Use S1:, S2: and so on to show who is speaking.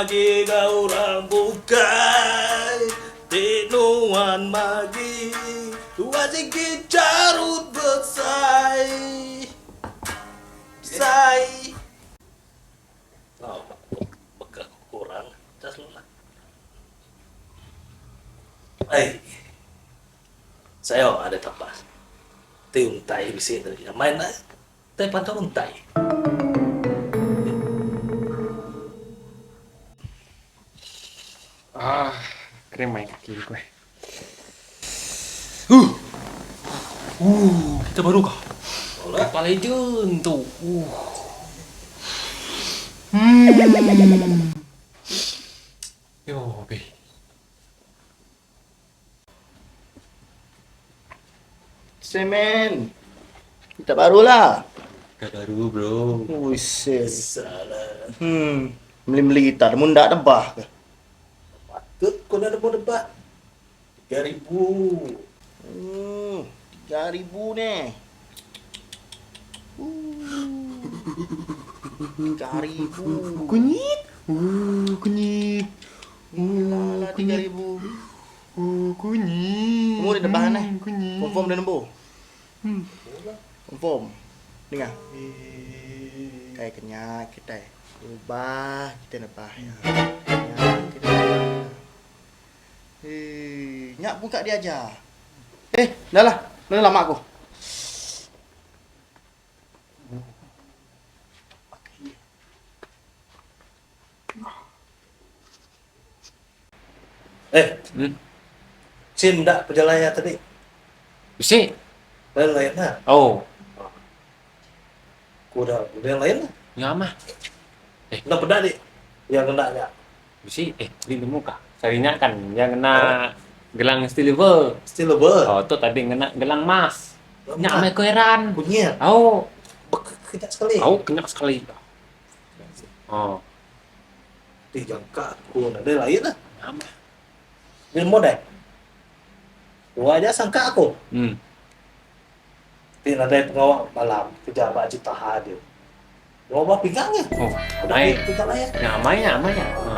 S1: magi ga orang bukai Ti nuan magi Tua sigi charut besai Besai Baka kurang cas lah. Ai. Sayo ada tapas. Ti untai bisi tadi. Main lah. Tai pantau untai.
S2: Ah, kering mai kaki ku eh. Uh. Uh, kita baru kah? Kapal legend tu. Hmm. Yo, be.
S3: Semen. Kita baru lah.
S2: Kita baru bro.
S3: Ui,
S1: Salah.
S3: Beli-beli kita munda debah ke.
S1: Patut kau nak nemu debah. 3000.
S3: 3000 ni. 3000.
S2: Kunyit. Kunyit.
S3: Lah 3000.
S2: Kunyit.
S3: Nemu dia debah ni.
S2: Kunyit.
S3: Confirm dia nemu. Confirm. Dengar. Kai kenyat kita. Ubah kita nebah ya. Ya, kita nebah. Eh, nyak pun kat dia aja. Eh, dah lah. Dah lama aku.
S1: Eh. Sim enda pejalai iya tadi.
S2: Bisi.
S1: Lain lain lah.
S2: Oh.
S1: Ku dah bulih lain lah.
S2: Nya mah. Eh.
S1: Enda peda di iya ngena nya.
S2: Bisi eh di nemu kah. Sehari nya kan iya ngena gelang silver.
S1: Silver.
S2: Oh tu tadi ngena gelang mas. Nya meh ku heran.
S1: Kunyit.
S2: Au.
S1: Bekenyak sekali.
S2: Au kenyak sekali. Oh.
S1: Ti jangka aku nadai lain lah.
S2: Nya meh.
S1: Di nemu deh. Dua aja sangka aku.
S2: Hmm.
S1: Ti nadai pengawa malam keja ba Haji Taha dia. Dua ba pinggang nya.
S2: Oh,
S1: Udah
S2: amai.
S1: pinggang lain.
S2: Nya amai nya, amai nya. Ha.